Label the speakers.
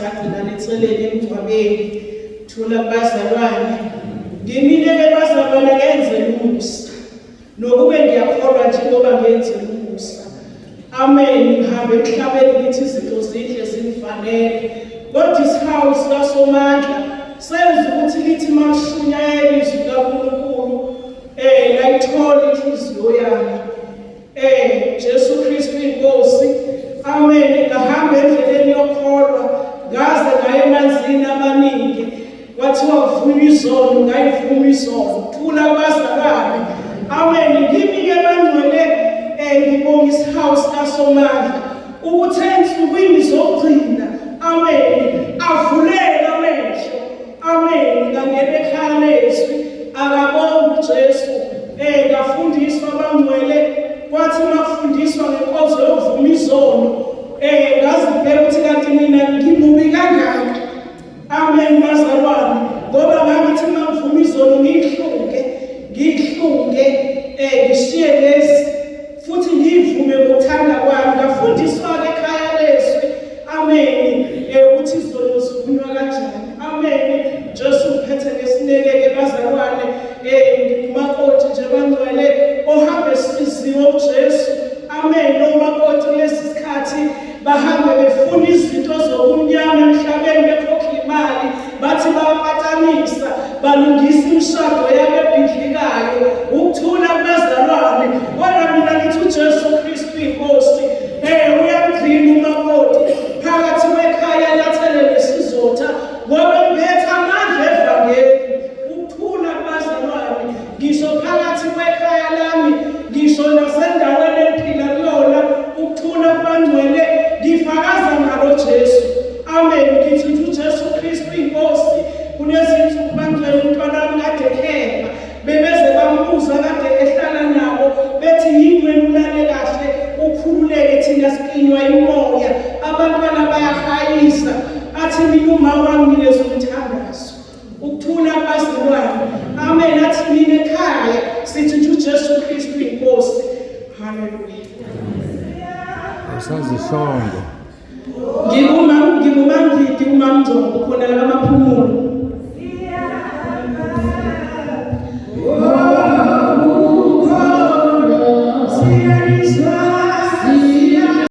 Speaker 1: Sagcina letheleni emngcwabeni. Thula kubazalwane. Ngimile-ke bazalwane ngenzela umusa. Nokube ngiyakholwa njengoba ngenzela umusa. Amen. Ngihambe emhlabeni ngithi izinto zinhle zingifanele. Kodwa isihawu sikaSomandla senza ukuthi lithi makushunyayela izwi likaNkulunkulu layithola inhliziyo yami. Jesu Kristu inkosi. Amen. Ngahamba endleleni yokholwa ngaze ngaye emanzini amaningi. Kwathiwa kuvunywa izono, ngayivuma izono. Thula kubazalwane. Amen. Ngimi-ke bangcwele ngibonga isihawu sikaSomandla ukuthi ensukwini zokugcina, amen, avuleke amehlo. Amen. Ngangena ekhaya lezwi, akabonga uJesu. Ngafundiswa abangcwele, kwathi makufundiswa ngenkonzo yokuvuma izono, ngazibheka ukuthi kanti mina ngimubi kangaka. Amen bazalwane, ngoba ngangithi uma ngivuma izono ngihlunge, ngihlunge, ngishiye lezi futhi ngivume ngokuthanda kwami. Ngafundiswa-ke ekhaya lezwi, amen, ukuthi izono zivunywa kanjani. Amen. Jesu uphethe ngesineke-ke bazalwane, ngingumakoti nje bangcwele ohambe esiziwe uJesu. Amen. Omakoti kulesi sikhathi bahambe befuna izinto zobumnyama emhlabeni, bekhokha imali, bathi bayapatanisa, balungisa imishado yabo ebhidlikayo. Ukuthula kubazalwane. Kodwa mina ngithi uJesu Kristu inkosi, uyamgcina umakoti phakathi kwekhaya lathele nesizotha, ngoba mphethe amandla evangeli. Ukuthula kubazalwane, ngisho phakathi kwekhaya lami, ngisho nasendaweni engiphila kuyona, ukuthula kubangcwele, ngifakaza ngalo Jesu. Amen. Ngithi uJesu Kristu inkosi. Kunezinsuku bangcwele umntwana wami kade ekhepha, bebeze bambuza kade ehlala nabo, bethi yini wena ulale kahle ukhululeke, thina sikinywa imoya, abantwana bayahayisa. Athi mina uma wanginikeza umthandazo. Ukuthula kubazalwane. Amen. Athi mina ekhaya sithi nje uJesu Kristu inkosi. Haleluya.
Speaker 2: Awusazihlongo.
Speaker 1: Ngingumamngidi umamngcobo khona la.